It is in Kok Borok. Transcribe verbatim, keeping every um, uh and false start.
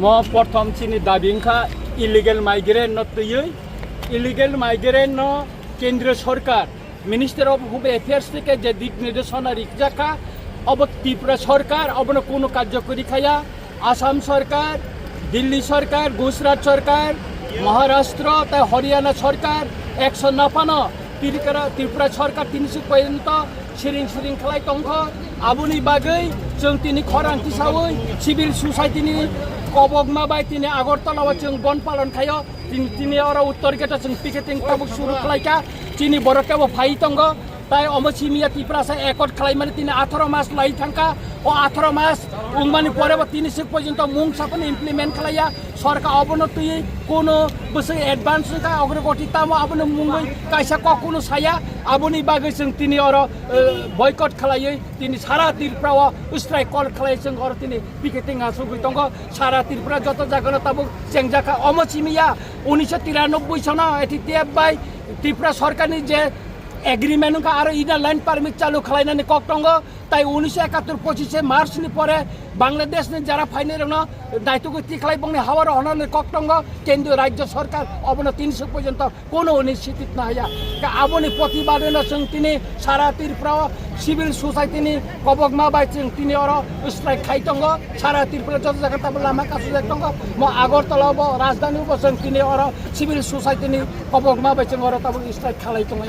Mo prothom chini dabi wngkha illegal migrant no twiwi, illegal migrant no kendriya sorkar, Minister of Home Affairs theke je dik nirdeshona rijak kha, obo Tripura sorkar obono kono karjokori khaya. Assam sorkar, Delhi sorkar, Gujarat sorkar, Maharashtra tei Haryana sorkar action naphano Tripura, Tripura sorkar tini suk porjonto siring siring khlai tongkho. Aboni bagwi chwng tini khorang tisawi civil society ni kobokma bai tini Agartala o chwng bon palon khaio. Tini, tini oro Uttor Gate o chwng picketing tabuk suru khlaikha. Chini borok kebo phai tongo. Tai omo simiya Tiprasa accord khlaimani tini atharo mas lai thangkha. O atharo mas wngmani pore bo tini sik porjonto mung saphano implement khlaiya. Sorkar obono twi kono bwswk advance wngkha, ogrogoti tamo abono mungwi kaisa kok kono saya. Aboni bagwi chwng tini oro, eh, boycott khlaiwi tini sara Tripura o strike call khlai chwng oro tini picketing asugwi tongo. Sara Tripura joto jagano tabuk chengjakha. Omo simiya unisho tiranoboi sono A T T F bai Tripura sorkarni je agreement wngkha aro inner line permit chalu khlainani kok tongo. Tai unisho ekattor pochise March ni pore Bangladesh ni jara phainai rokno daitugwi tikhlai bongni hawaro honani kok tongo. Kendriyo rajyo sorkar obono tini suk porjonto kono initiative nahaya. Ka aboni protibade no chwng tini sara Tripura o civil society ni kobokma bai chwng tini oro strike khai tongo. Sara Tripura joto jaga tabo lama kasujak tongo. Mo Agartala bo rajdhani bo chwng tini oro civil society ni kobokma bai chwng oro tabo strike khalai tongo.